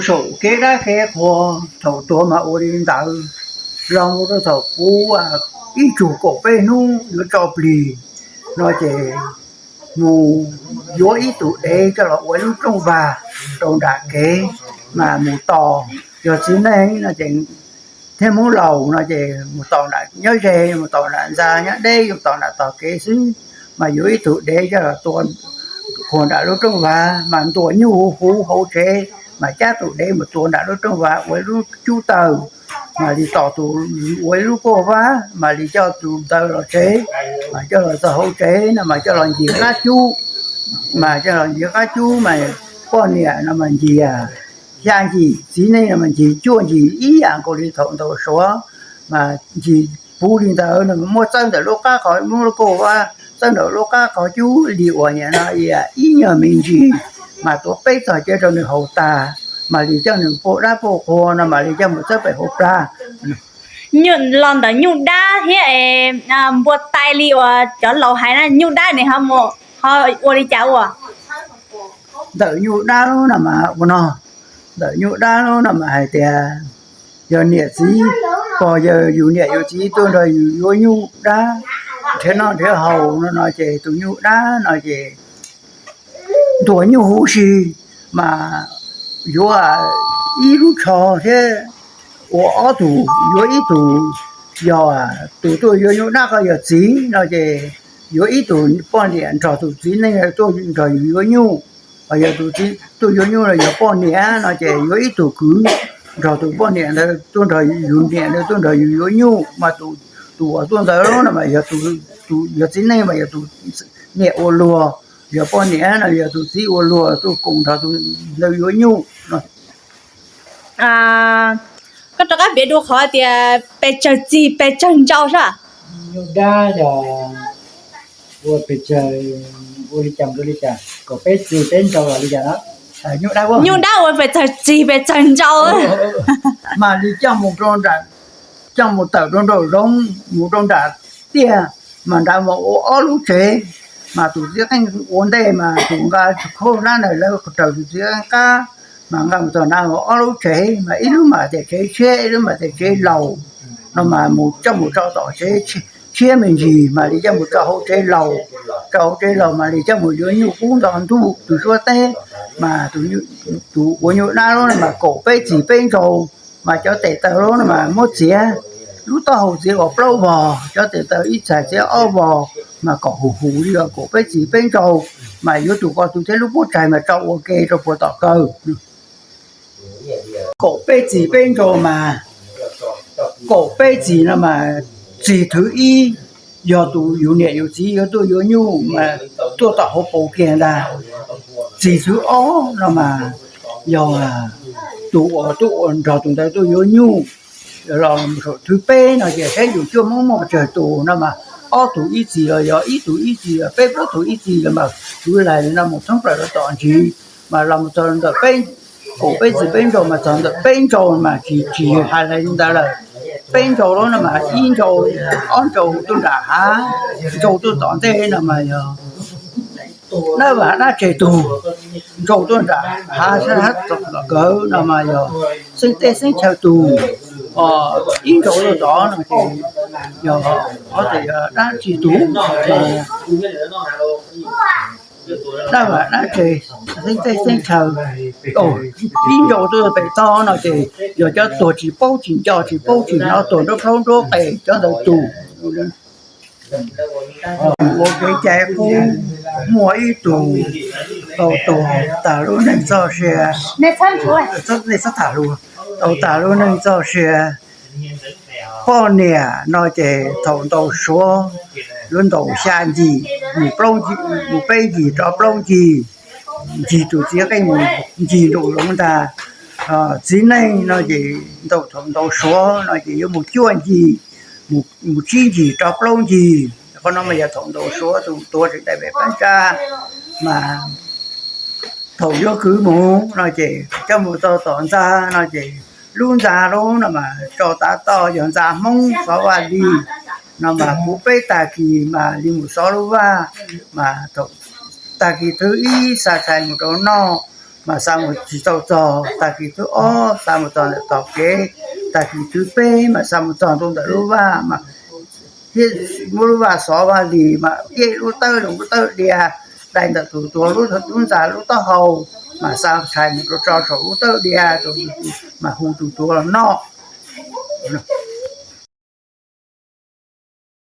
Saum kev dab kev qhua, thaum tuag mas ua li ntawd, los mus rau thaum puv ib tsug kaum peb hnub yuav tso plig no ces mus yuav ib tug dev coj los ua lub rooj vag rau nram kev mas mus tos. Yog txiv neej no ces thiab Hmoob laus no ces mus tos nram nyob ze, mus tos nram ntxa nyob deb, mus tos nram tog kev xwb, mas yuav ib tug dev coj los tua qhuas nram lub rooj vag mas ntuas nyuj huv huv hauv tsev, mas cab tus dev mus tua nram lub rooj vag ua ib lub cub taws, mam li tos tus ua ib lub kauj vab, mam li coj tus ntawd los tsev, mas coj los txog hauv tsev no mas coj los ncig qab cub, mas coj los ncig qab cub mas poj niam no mas ncig xya ncig, txiv neej no mas ncig cuaj ncig ib yam nkaus li thaum ntaus suav, mas ncig puv li ntawd no muab txawb ntawm lub qab qhov, muab lub kauj vab txawb ntawm lub qab qhov cub li uas niam no ib nyuag me ntsis, mas tuav peb txog ceb rau nws haus tag, mam li coj nws pauj dab pauj qhua no mam li coj mus txawb pem hauv plag. Los ntawm nyuj dab thiab npua tai li uas cov laus hais na, nyuj dab ne ho mus ho ua li cas ua? Ntawm nyuj dab lub no mas ua no, ntawm nyuj dab lub no mas hais tias yog niam txiv pog yawg yus niam yus txiv tuaj nrog yus yuav nyuj dab nrhiav noj nrhiav haus no no ces tus nyuj dab no ces ntuas nyuj huv si mas yuav ib lub tsho thiab ua ob tug, yuav ib tug, yog tus tuaj yuav nyuj dab ko yog txiv no ces yuav ib tug poj niam nrog tus txiv neej tuaj nrog yus yuav nyuj, yog tus tuaj yuav nyuj los yog poj niam no ces yuav ib tug kwv nrog tus poj niam ntawd tuaj nrog yus niam ntawd tuaj nrog yus yuav nyuj, mas tus uas tuaj ntawd no mas yog tus, yog txiv neej mas yog tus niam ua luag, yog poj niam no yog tus txiv ua luag tuaj koom nrog tus ntawd yuav nyuj no. Koj rov qab piav dua qhov tias pes tsawg txig pes tsawg ntsau sab. Nyuj dab yog ua pes tsawg, ua li cas ua li cas, kaum peb txig peb ntsau los li cas no? Nyuj dab ua pes tsawg txig pes tsawg ntsau? Mam li coj mus rau nram, coj mus tawm rau nraum zoov mus rau nram tiaj, mas nrad mus ua ob lub tsev, mas tus txiv qeej ua ntej mas tus nqa khau nab ntawd lawv raws tus txiv qeej qab, mas nqa mus txog nrad mus ob lub tsev, mas ib lub mas tias tsev tshiab ib lub mas tias tsev laus, no mas mus coj mus tso tom tsev tshiab me ntsis mam li coj mus tso hauv tsev laus, tso hauv tsev laus mam li coj mus yuav nyuj qub nto ntuj tus suab teb, mas tus ua nyuj dab lub no mas kaum peb txig peb ntsau, mas cov tes taw lub no mas muab txiav, lub taub hau txiav ua plaub vog, cov tes taw ib txhais txiav ob vog, mas kom huv huv li os kaum peb txig peb ntsau, mas yuav tus ko tus thiab lub pob tsaig mas tso ua ke rau puag tom kaw. Kaum peb txig peb ntsau mas, kaum peb txig no mas txig thwv ib yog tus yus niam yus txiv yuav tuaj yuav nyuj mas tuaj tom hauv paus kiag ntag. Txig thwv ob no mas yog tus uas tuaj ua nrog tus ntawd tuaj yuav nyuj. Los saum thwv peb no ces saib yus cuaj Hmoob muaj tsawg tus no mas ob tug ib txig los yog ib tug ib txig los peb plaub tug ib txig los mas kwv lam no mus thoob plaws rau tom ntsis, mas los mus txog ntawm peb, kaum peb txig peb ntsau mas txog ntawm peb ntsau mas tsis, tsis hais li ntawd lawm. Peb ntsau lub no mas ib ntsau, ob ntsau tuaj nram hav, ntsau tuaj tom ntej no mas yog dab vam dab tse tug, ntsau tuaj nram hav sab tom kawg no mas yog xeeb teb xeeb chaw tug, ib ntsau tuaj tod no ces yog, yog dab tsi tug, dab vam dab tse, xeeb teb xeeb chaw, ib ntsau tuaj pem tod no ces yog cov tuag tsis paub tsis nco tsis paub tsis hnov tuag nruab plaub nruab qe cov ntawd tug. Ua kev cai qub muaj ib tug tau tuag tag lub neej txoj sia, nej txhob tham lus, tau tag lub neej txoj sia. Poj niam no ces thaum ntaus suav yuav ntaus xya ncig, mus peb ncig rov plaub ncig, ncig tus txiv qeej mus ncig nraum zoov ntag. Txiv neej no ces ntaus, thaum ntaus suav no ces yuav mus cuaj ncig, mus tsib ncig rov plaub ncig. Qhov no mas yog thaum ntaus suav tus tuav tseem daim pem phab ntsa, mas thaum yuav kwv mus no ces coj mus txog tom ntxa no ces lub ntxa lub no mas tso tav toj yog ntxa Hmoob xov vaj li no mas puv peb tag kis mas li mus xov lub vaj, mas thaum tag kis thwv ib xa tshais mus rau noj, Mas xa mus tsis tau txog, tag kis thib ob xa mus txog ntawm tom kev, tag kis thib peb mas xa mus txog ntua ntawm lub vaj mas thiab muab lub vaj xov vaj lis mas cia lub tawb, lub tawb diav dai ntawm tus tuag lub, lub ntxa lub taub hau, mas xa tshais mus rau tso saum lub tawb diav, mas hu tus tuag los noj.